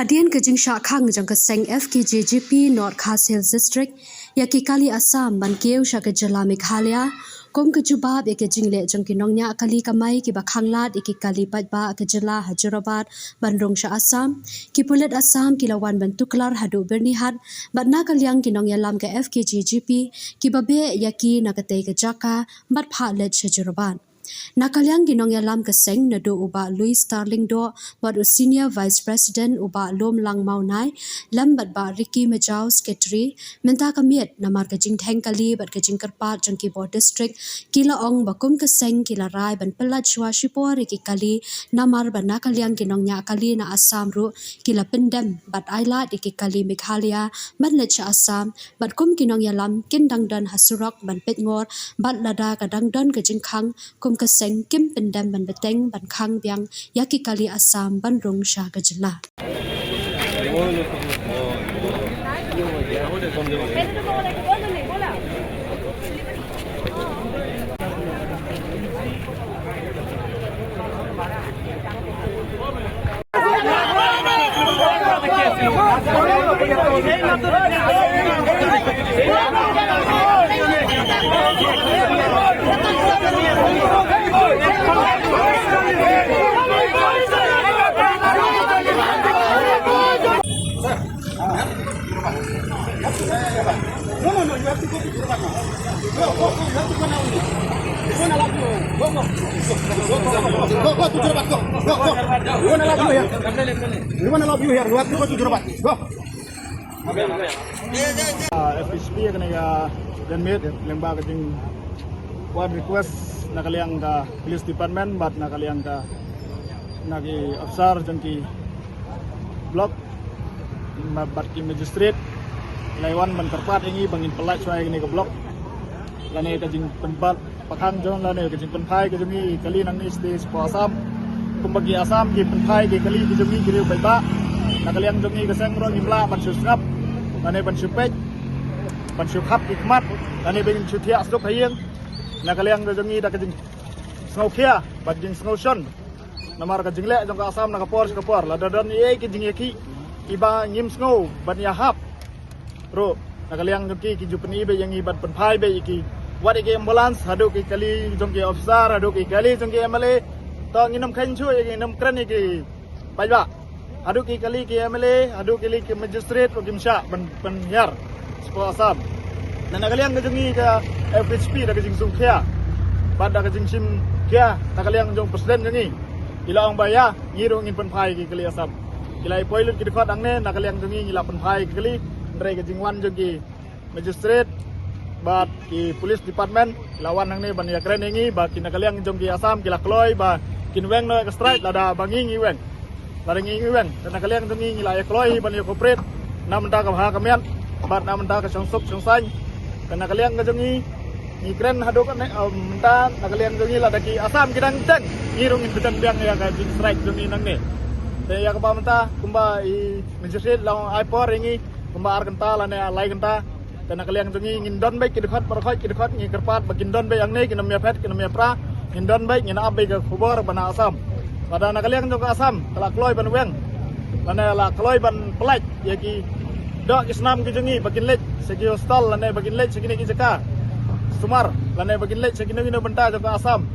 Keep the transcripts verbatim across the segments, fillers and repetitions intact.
Hadien ka jingshah khang jong ka seng F K J G P North Khasi Hills District ïa ki kali Assam ban kiew sha ka jylla Meghalaya, kum ka jubab ïa ka jingleh jong ki nongñiah kali kamai kiba khanglad ïa ki kali paidbah ka jylla ha Jorabat ban rung sha Assam, ki pulit Assam ki la wan ban tuklar haduh Byrnihat, bad na ka liang ki nongïalam ka F K J G P kiba beh ïa ki na katei ka jaka bad phah leit sha Jorabat. Na ka liang ki nongïalam ka seng naduh u Bah Louis Starling Doh bad u Senior Vice President u Bah Lomlang Mawnai lem bad Bah Ricky Majaw, Secretary, mynta ka miet namar ka jingtheng kali bad ka jingkyrpad jong ki bor district, ki la ong ba kum ka seng ki la rai ban pyllait shuwa shipor ïa ki kali, namar ba na ka liang ki nongñiah kali na Assam ruh ki la pyndem bad ailad ïa ki kali Meghalaya ban leit sha Assam, bad kum ki nongïalam kin dang don ha surok ban peit ngor, bad lada ka dang don ka jingkhang, kum ka seng kim pyndem ban bteng ban khang biang ïa ki kali Assam ban rung sha ka jylla. No, no, no, you have to go to Jorabat now. Go, go, go, you have to go now. Go now, go, go, go. Go, go, go, go. Go, go to Jorabat, go. Go, go. We wanna love you here. We wanna love you here. You have to go to Jorabat. Go. Ah, F H P kane ka janmiet lyngba ka jingwan request na ka liang ka police department bad na ka liang ka, na ki officer jong ki block, ma-, bad ki magistrate, la wan ban kyrpad ïa ngi ba ngin pyllait shuwa ïa kane ka block. Lane ka jingpynbat pakhang jong, lane ka jingpynphai ka jong ngi ki kali nangne sha state Assam. Kumba ki Assam ki pynphai ki kali ki jong ngi ki riew paidbah. Na ka liang jong ngi ka seng ruh ngim lah ban shu sngap, lane ban shu peit, ban shu khap ki khmat, lane ban shu thiah suk ha ïing. Na ka liang jong ngi da ka jingsngewkhia bad jingsngewshon. Namar ka jingleh jong ka Assam na ka por sha ka por, lada don ei ei ki jingïakhih kiba ngim sngew ban ïahap ruh, na ka liang jong ki, ki ju pyni beit ïa ngi ban pynphai beit ïa ki, wat ïa ki ambulance haduh ki kali jong ki officer, haduh ki kali jong ki M L A. To ngin ym kheiñ shuh ïa ki, ngin ym kren ïa ki paidbah. Haduh ki kali ki M L A, haduh ki kali ki magistrate ruh kim shah ban, ban hiar sha Assam. Na, na ka liang ka jong ngi ka F H P da ka jingsngewkhia bad da ka jingshim khia na ka liang jong president jong ngi, ki la ong ba ïa ngi ruh ngin pynphai ki kali Assam. Ki la ïa poi lut ki dkhot hangne, na ka liang jong ngi ngi la pynphai ki kali, hynrei ka jingwan jong ki magistrate bad ki police department la wan hangne ban ïakren ïa ngi ba ki na ka liang jong ki Assam ki la kloi ba kin weng noh ka strike lada ba ngi ngi weng. Lada ngi ngi weng, te na ka liang jong ngi ngi la ïa kloi hi ban ïa cooperate na bynta ka bha ka miat bad na bynta ka shongsuk shongsaiñ. Te na ka liang ka jong ngi ngi kren haduh katne, em, mynta na ka liang jong ngi lada ki Assam ki dang teng, ngi ruh ngin pyndonkam biang ïa ka jingstrike jong ngi nangne. Te ïa kaba mynta kumba i magistrate la ong ai por ïa ngi kumba ar kynta lane lai kynta. Te na ka liang jong ngi ngin don beit ki dkhot baroh khoit, ki dkhot ngi kyrpad ba kin don beit hangne, kin ym ïa phet, kin ym ïa pra, ngin don beit, ngin ap beit ka khubor ba na Assam. Lada na ka liang jong ka Assam ka la kloi ban weng lane la kloi ban pyllait ïa ki doh ki snam ki jong ngi ba kin leit sha ki hostel lane ba kin leit sha kine ki jaka sumar lane ba kin leit sha kino kino bynta jong ka Assam.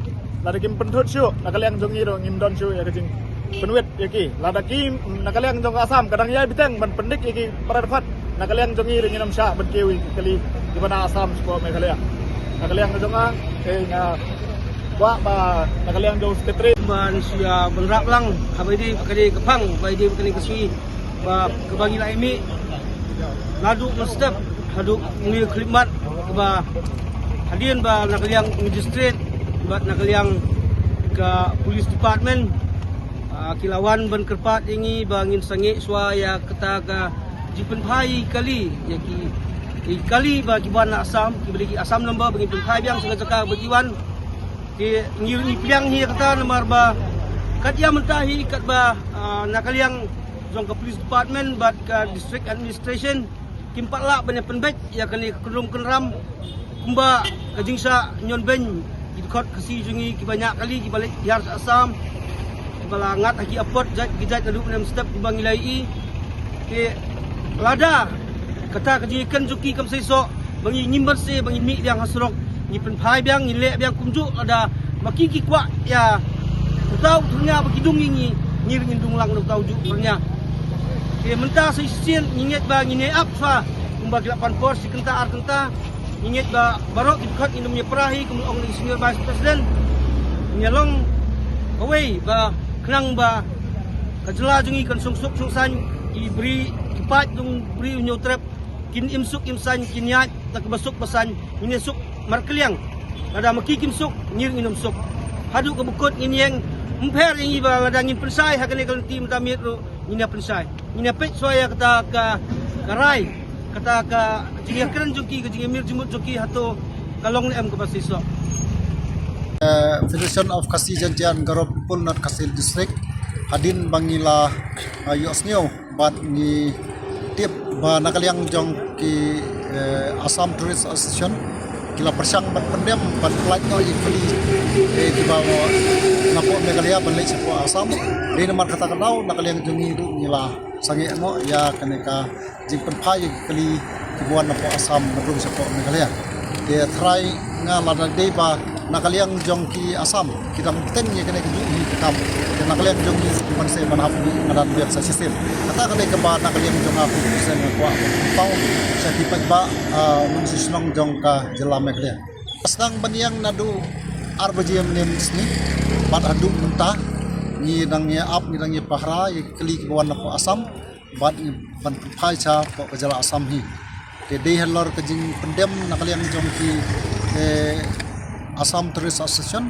Lada kim pynthut shuh, na ka liang jong ngi ruh ngim don shuh ïa ka jingpynwit ïa ki. Lada ki, na ka liang jong ka Assam ka dang ïai bteng ban pyndik ïa ki para dkhot, na ka liang jong ngi ruh ngin ym shah ban kiew ïa ki kali kiba na Assam sha Meghalaya. Na ka liang jong nga, eh, nga kwah ba na ka liang jong secretary ban shu ïa ban rap lang ha ba ïadei bad kane ka phang, ba ïadei bad kane ka sngi. Ba kaba ngi la ïa mih naduh mynstep haduh une u khyllipmat, kaba hadien ba na ka liang magistrate bad na ka liang ka police department, ah, ki la wan ban kyrpad ïa ngi ba ngin sangeh shuwa ïa kata ka jingpynphai kali ïa ki, ki kali ba ki wan na Assam, kiba dei ki Assam number, ba ngin pynphai biang sha ka jaka ba ki wan. Te ngi, ngi pdiang hi ïa kata namar ba kat ïa mynta hi katba, ah, na ka liang jong ka police department bad ka district administration kim pat lah ban ïa pynbeit ïa kane ka kynrum kynram kumba ka jingshah ñion beiñ ki dkhot Khasi jong ngi kiba ñiah kali kiba leit hiar sha Assam, kiba la ngat ha ki airport jait ki jait naduh mynstep kumba ngi la ïohi. Te lada kata ka jingïakren jong ki kam seisoh, ba ngi ngim banse, ba ngi mih biang ha surok, ngi pynphai biang, ngi leh biang kumjuh, lada ma ki ki kwah ïa uta u thyrnia ba ki dung ïa ngi, ngi ruh ngin dung lang da uta u juh thyrnia. Te mynta sa shisien ngi ngeit ba ngin ïa ap shuwa kumba ki la pan por shi kynta ar kynta. Ngi ngeit ba baroh ki dkhot ngin ym ïa pra hi, kum ong i Senior Vice President. Ngi ïa long kawei ba khnang ba ka jylla jong ngi kan suk suk suk saiñ, i bri ki paid jong bri u Hynñiewtrep kin im suk im saiñ, kin ïaid da kaba suk ba saiñ, ngin ïa suk markylliang. Lada ma ki kim suk, ngi ruh ngin ym suk. Haduh kaba kut ngin ïeng, ym pher ïa ngi ba lada ngin pynshai ha kane ka lynti mynta miet ruh ngin ïa pynshai. Ngin ïa peit shuwa ïa kata ka, ka rai, kata ka jingïakren jong ki, ka jingïamir jingmut jong ki hato ka long ne em kaba seisoh. Eh, Federation of Khasi Jaintia and Garo People, North Khasi District, hadien ba ngi la, eh, ïohsngew bad ngi tip ba na ka liang jong ki, eh, Assam Tourist Association ki la pyrshang ban pyndem, ban pynlait noh ïa ki kali, eh, kiba napoh Meghalaya ban leit shapoh Assam. Dei namar kata ka daw na ka liang jong ngi ruh ngi la sangeh noh ïa kane ka jingpynphai ïa ki kali kiba wan napoh Assam ban rung shapoh Meghalaya. Te tharai nga lada dei ba na ka liang jong ki Assam ki dang bteng ïa kane ka juh hi ka kam, te na ka liang jong ngi ki ban sei ban hap ngi nga dang biang sa shisien. Kata ka dei kaba na ka liang jong nga kum u seng nga kwah ban pynpaw sha ki paidbah, ah, nongshong shnong jong ka jylla Meghalaya. Sdang ban ïeng naduh ar baje mynne sngi bad haduh mynta ngi dang ïa ap, ngi dang ïa pahara ïa ki kali kiba wan napoh Assam bad ngi ban pynphai shapoh ka jylla Assam hi. Te dei halor ka jingpyndem na ka liang jong ki, eh, Assam Tourist Association,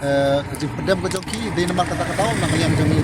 eh, ka jingpyndem ka jong ki, dei namar kata ka daw na ka liang jong ngi